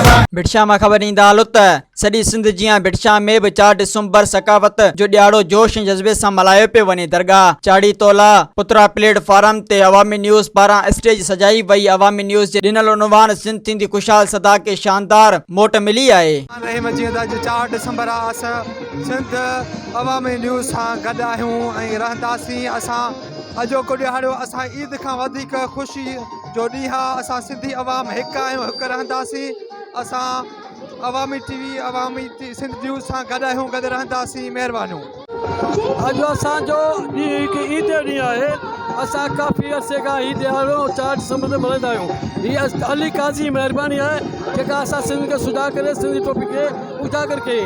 ڀٽشاهه مان خبر ڏيندا هلو ته سڄي سنڌ جيان ڀٽشاهه ۾ به چار ڊسمبر ثقافت جو ڏهاڙو جوش ۽ جذبي سان ملهايو پيو وڃي. درگاهه چاڙهي تولا پترا پليٽ فارم تي عوامي نيوز پاران اسٽيج سجائي وئي. عوامي نيوز جي ڏنل عنوان سنڌ ٿيندي خوشحال صدا کي شاندار موٽ ملي آهي. رحيم جيئن ته اڄ چار ڊسمبر آ اسان سنڌ عوامي نيوز سان گڏ آهيون ۽ رهنداسين اسان اڄوڪو ڏهاڙو اسان عيد کان وڌيڪ خوشي جو ڏينهن آ اسان سنڌي عوام هڪ آهيون هڪ رهنداسين اسان عوامي ٽي وي عوامي سنڌ نيوز سان گڏ آهيون گڏ رهنداسين مهربانيون. اڄ اسان جو ڏينهن هڪ عيد جو ڏينهن آهي اسان ڪافي عرصي کان هي ڏهاڙو چار ڊسمبر تي ملهائيندا آهيون هي علي قاضي جي مهرباني آهي جيڪا اسان سنڌ کي سجاڳ ڪري سنڌي ٽوپي کي اجاگر ڪئي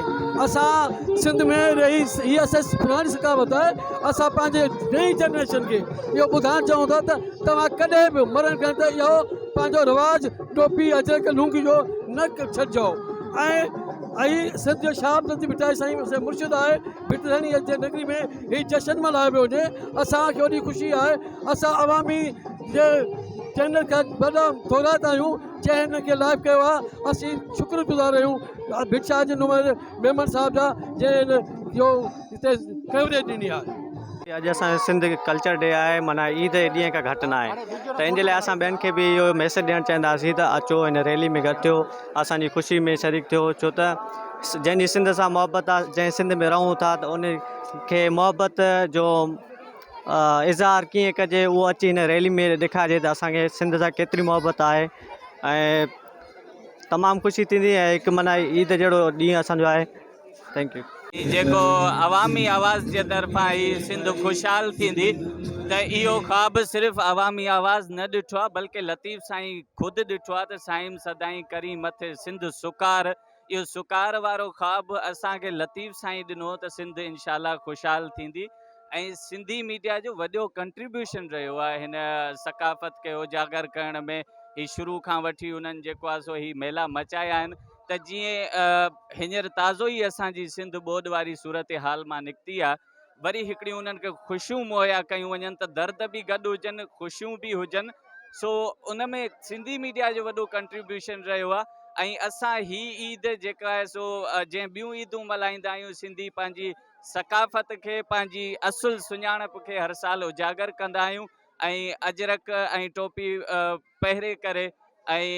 اسان سنڌ ۾ رهي هي اسان جي پراڻي ثقافت آهي اسان پنهنجي نئين جنريشن کي اهو ٻڌائڻ چاهيون ٿا ته توهان ڪڏهن به مرڻ کان ته اهو پنهنجو رواج ٽوپي اجرڪ لونگي جو نه ڇڏجو ۽ ۽ سنڌ جو شاهه عبداللطيف ڀٽائي سائين اسان مرشد آهي ڀٽ ڌڻي جي نگري ۾ هي جشن ملهايو پيو وڃي اسان کي وڏي خوشي آهي اسان عوامي جي چينل کان وڏا ٿورائتا آهيون جنهن هن کي لائيو ڪيو آهي اسين شڪر گذار آهيون ڀٽ شاهه جي نمائندي ميمڻ صاحب جا جنهن هن جو هتي ڪوريج ڏني آهي. اڄ اسان جو سنڌ ڪلچر ڊي آهي معنيٰ عيد جي ڏينهن کان گهٽ نه آهي ته ان جي لاء اسان ٻين کي به اهو ميسيج ڏيڻ چاهينداسين ته اچو هن ريلي ۾ گڏ ٿيو اسانجي خوشي ۾ شريڪ ٿيو ڇو ته جنهن جي سنڌ سان محبت آهي جنهن سنڌ ۾ رهون ٿا ته ان کي محبت جو اظهار ڪيئن ڪجي اهو اچي هن ريلي ۾ ڏيکارجي ته اسانکي سنڌ سان ڪيتري محبت آهي ۽ تمام خوشي ٿيندي ۽ هڪ معنيٰ عيد جهڙو ڏينهن اسانجو آهي thank you. جيڪو عوامي آواز جي طرفان هي سنڌ خوشحال ٿيندي ته اهو خواب صرف عوامي آواز نه ڏٺو آهي بلڪه لطيف سائين خود ڏٺو آهي ته سائين سدائين ڪرين مٿي سنڌ سڪار اهو سڪار وارو خواب اسان کي لطيف سائين ڏنو ته سنڌ انشاء الله خوشحال ٿيندي ۽ سنڌي ميڊيا جو وڏو ڪنٽريبيوشن رهيو آهي هن ثقافت کي اجاگر ڪرڻ ۾ هي شروع کان وٺي انهن جيڪو آهي سو هي ميلا مچايا آهن ته جيئن هينئر تازو ئي اسان جي سنڌ ٻوڏ واري صورتحال مان نڪتي آهي وري هڪڙيون انهن کي خوشيون مهيا ڪيون وڃن ته درد به گڏ هجن خوشيون به هجن سو ان ۾ سنڌي ميڊيا جو وڏو ڪنٽريبيوشن رهيو آهي ۽ اسان هي عيد جيڪا آهي سو جنهن ٻيون عيدون ملهائيندا آهيون سنڌي پنهنجي ثقافت کي پنهنجي اصل سڃاڻپ کي هر سال اجاگر ڪندا آهيون ۽ اجرڪ ۽ ٽوپي پهري ڪري ۽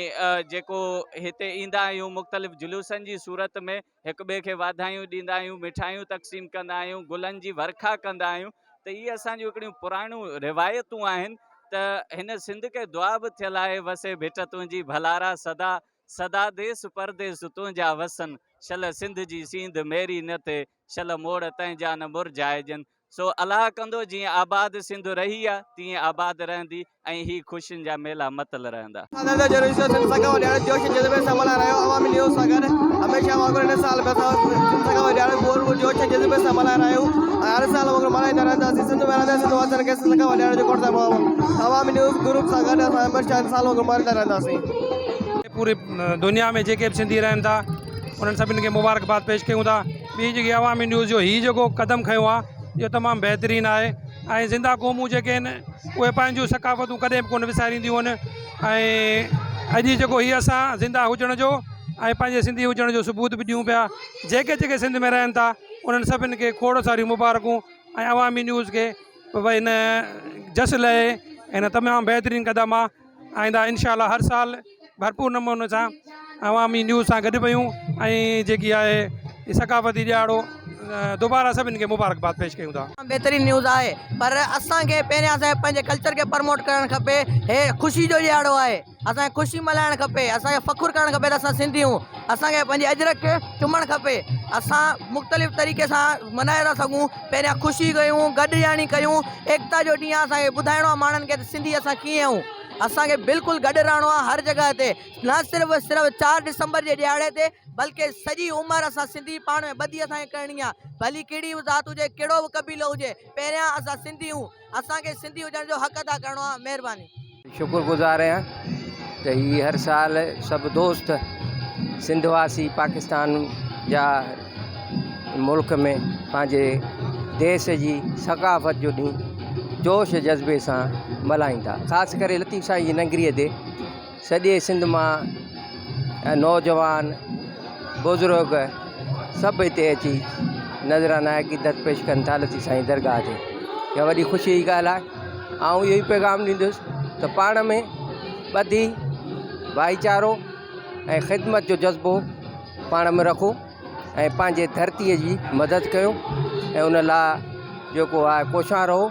جيڪو هتي ايندا آهيون مختلف جلوسن جي صورت ۾ هڪ ٻئي کي واڌايون ڏيندا آهيون مٺايون تقسيم ڪندا آهيون گلن جي ورکا ڪندا آهيون ته اهي اسان جون هڪڙيون پراڻيون روايتون آهن ته هن سنڌ کي دعا به ٿيل آهي وسي ڀٽ تنهنجي ڀلارا سدا سدا ديس پرديس تنهنجا وسن شل سنڌ جي سينڌ ميري نه ٿئي شل موڙ تنهنجا نه مرجهائجن سو الله ڪندو جيئن آباد سنڌ رهي آ تيئن آباد رهندي ۽ هي خوشين جا ميلا متل رهندا. سنڌ جو رشتو سنڌ ثقافت ڏهاڙو جوش ۽ جذبي سان ملهائي رهيو عوامي نيوز سان گڏ هميشه وانگر هن سال به اسان سنڌ ثقافت ڏهاڙو ڀرپور جوش ۽ جذبي سان ملهائي رهيا آهيون ۽ هر سال وانگر ملهائيندا رهنداسين سنڌ ۾ رهندڙ سنڌ واسين کي سنڌ ثقافت ڏهاڙي جو کوڙ سارا مبارڪباد عوامي نيوز گروپ سان گڏ اسان هميشه هن سال وانگر ملهائيندا رهنداسين. پوري دنيا ۾ جيڪي به سنڌي رهن ٿا انهن سڀني کي مبارڪباد پيش ڪيون ٿا ٻي جيڪي عوامي نيوز جو هي جيڪو قدم کنيو آهي اهو تمام بهترين آهي ۽ زنده قومون جيڪي آهن اهي پنهنجون ثقافتون ڪڏهن به ڪونه وسارينديون آهن ۽ اڄ جيڪو هي اسان زنده هجڻ جو ۽ پنهنجي سنڌي هجڻ جو ثبوت به ڏيون پيا جيڪي جيڪي سنڌ ۾ رهن ٿا انهن سڀني کي کوڙ ساريون مبارڪون ۽ عوامي نيوز کي ڀئي هن جس لهي هن تمام بهترين قدم آهي آئنده انشاء الله هر سال ڀرپور نموني سان عوامي نيوز سان گڏ پيون ۽ جيڪي آهي ثقافتي ڏهاڙو دوباره سڀني کي مبارڪباد پيش ڪيون ٿا. بهترين نيوز آهي پر اسان کي پهريان اسان کي پنهنجي ڪلچر کي پرموٽ ڪرڻ کپي هي خوشي جو ڏهاڙو آهي اسان کي خوشي ملهائڻ کپي اسان کي فخر ڪرڻ کپي ته اسان سنڌي آهيون اسان کي پنهنجي اجرڪ کي چمڻ کپي اسان مختلف طريقي سان ملهائي ٿا سگهون پهريان خوشي ڪيون گڏجاڻي ڪيون ايڪتا جو ڏينهن آهي اسان کي ٻڌائڻو آهي ماڻهن کي ته سنڌي اسان ڪيئن آهيون اسان کي بلڪل گڏ رهڻو آهي هر جڳهه تي نه صرف صرف چار ڊسمبر جي ڏهاڙي تي بلڪه سڄي عمر اسان سنڌي پاڻ ۾ ٻڌي اسان کي ڪرڻي آهي ڀلي ڪهڙي به ذات هجي ڪهڙو به قبيلو هجي پهريان اسان سنڌي آهيون اسان کي سنڌي هجڻ جو حق ادا ڪرڻو آهي مهرباني. شڪر گذار آهيان ته هي هر سال سڀ دوست سنڌ واسي پاڪستان جا ملڪ ۾ پنهنجي ديس جي ثقافت جو ڏينهن جوش جذبي سان ملهائين ٿا خاص ڪري لطيف سائين جي نگريء تي سڄي سنڌ مان ۽ نوجوان بزرگ سڀ هتي اچي نذرانه عقيدت پيش ڪن ٿا لطيف سائين درگاهه تي اها وڏي خوشي جي ڳالهه آهي آئون اهو ئي پيغام ڏيندس ته پاڻ ۾ ٻڌي ڀائيچارو ۽ خدمت جو جذبو پاڻ ۾ رکو ۽ پنهنجي ڌرتيء جي مدد ڪيو ۽ ان لاء جيڪو آهي ڪوشان رهو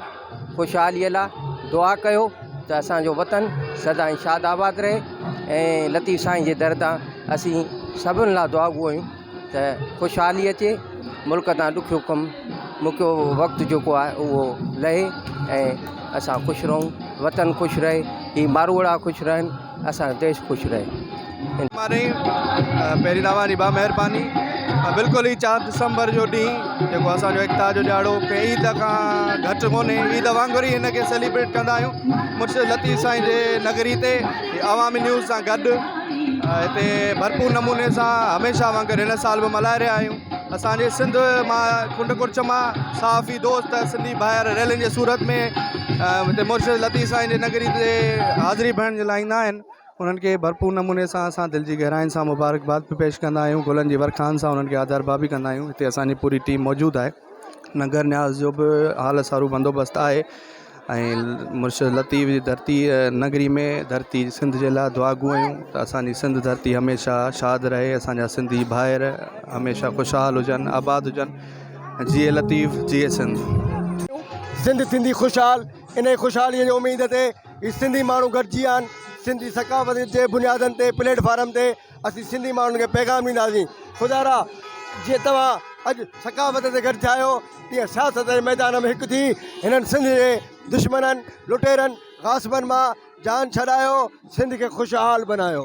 خوشحاليء لاء دعا ڪيو ته اسان جو وطن سدائين شاد آباد رهي ۽ لطيف سائين جي در تان اسين سڀن لاء دعا گو آهيون ته خوشحالي اچي ملڪ تان ڏکيو ڪم مکيو وقت جيڪو آهي اهو لهي ۽ اسان خوش رهون وطن خوش رهي هي ماروئڙا خوش رهن اسان جو ديش خوش رهي. پهرين ته اوهان جي با مهرباني بلڪل هي چار ڊسمبر جو ڏينهن جيڪو اسان جو ايڪتا جو ڏهاڙو ڪنهن عيد کان گهٽ ڪونهي عيد وانگر ئي هن کي سيليبريٽ ڪندا آهيون مرشد لطيف سائين جي نگري تي عوامي نيوز سان گڏ هتي ڀرپور نموني سان هميشه وانگر هن سال به ملهائي رهيا آهيون اسانجي سنڌ مان ڪنڊ ڪڙڇ مان صحافي دوست سنڌي ڀائر ريلين جي صورت ۾ هتي مرشد لطيف سائين جي نگري تي حاضري ڀرڻ جي لاء ايندا آهن انهن کي ڀرپور نموني سان اسان دل جي گهراين سان مبارڪباد به پيش ڪندا آهيون گلن جي ورکائن سان انهن کي آڌرڀاء به ڪندا آهيون هتي اسان جي پوري ٽيم موجود آهي ننگر نياز جو به حال سارو بندوبست آهي ۽ مرشد لطيف جي ڌرتي نگري ۾ ڌرتي سنڌ جي لاء دعا گو آهيون ته اسان جي سنڌ ڌرتي هميشه شاد رهي اسان جا سنڌي ڀائر هميشه خوشحال هجن آباد هجن جيئي لطيف جيئي سنڌ. سنڌ ٿيندي خوشحال انهي خوشحالي جي اميد تي هي سنڌي ماڻهو گڏجي آيا آهن سنڌي ثقافت جي بنيادن تي پليٽ فارم تي اسين سنڌي ماڻهن کي پيغام ڏينداسين خدارا جيئن توهان اڄ ثقافت تي گڏ ٿيا آهيو تيئن سياست جي ميدان ۾ هڪ ٿي هنن سنڌ جي دشمنن لٽيرن غاصبن مان جان ڇڏايو سنڌ کي خوشحال بنايو.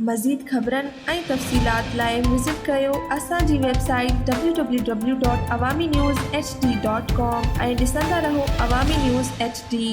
مزيد خبرن ۽ تفصيلات لاء وزٽ ڪريو اسان جي website W W W dot Awami news H D dot com ۽ ڏسندا رهو عوامي نيوز ايڇ ڊي.